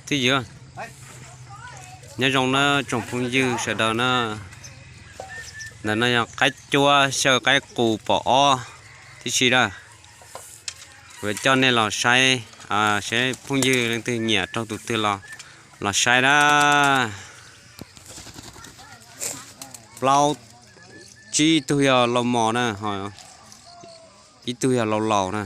Twj ywm, nyob zoo na tsoom phooj ywg sawv daws na. Ntawm no yog qaib cuab xyaw qaib qus pom ob tib si na. Kuv yuav coj nej los saib, saib phooj ywg leej twg nyiam raug tus twg los, los saib na. Plaub, tsib tug yog lau mos na, ho ib tug yog lau laus na.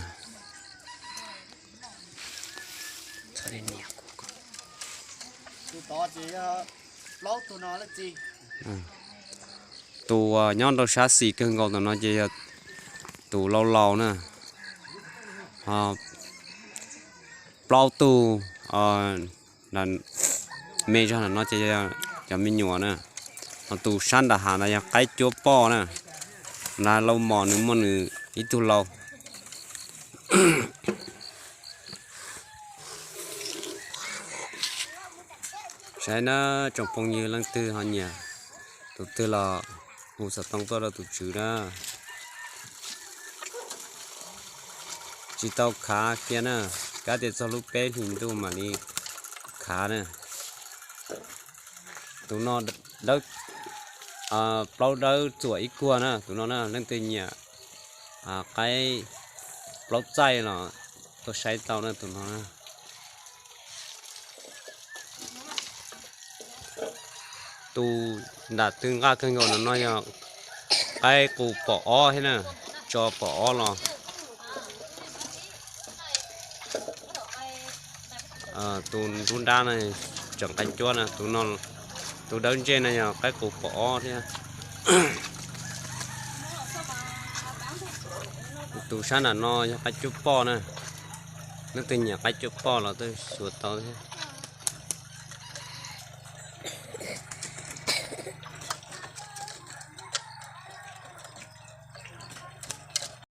Tus nyob rau sab xis kawg nkaus ntawm no ces yog tus lau laus na. Ho plaub tug me zog ntawm no ces yog cov me nyuam na. Ho tus sab nram hav no yog qaib cuab poj na. Nrad lau mos nws muaj nws ib tug lau. Saib na, tsoom phooj ywg leej twg ho nyiam tus twg los hu xov tooj tuaj rau tus tswv na. Tsis tau khav kiag na, kab tias txog lub peb hlis ntuj mam li khav na. Tus no dawb, plaub dawb txuam ib kuag na, tus no na, leej twg nyiam qaib plaub txaij los tuaj saib tau na tus no na. Tus nram tw nqaj kawg nkaus no no yog qaib qus pom ob thiab na, tso pom ob los. Tus nruab nrab no tseem qaib cuab na, tus dawb ntsej no yog qaib qus pom ob thiab. Tus sab nram no yog qaib cuab poj na, leej twg nyiam qaib cuab poj los tuaj xyuas tau thiab.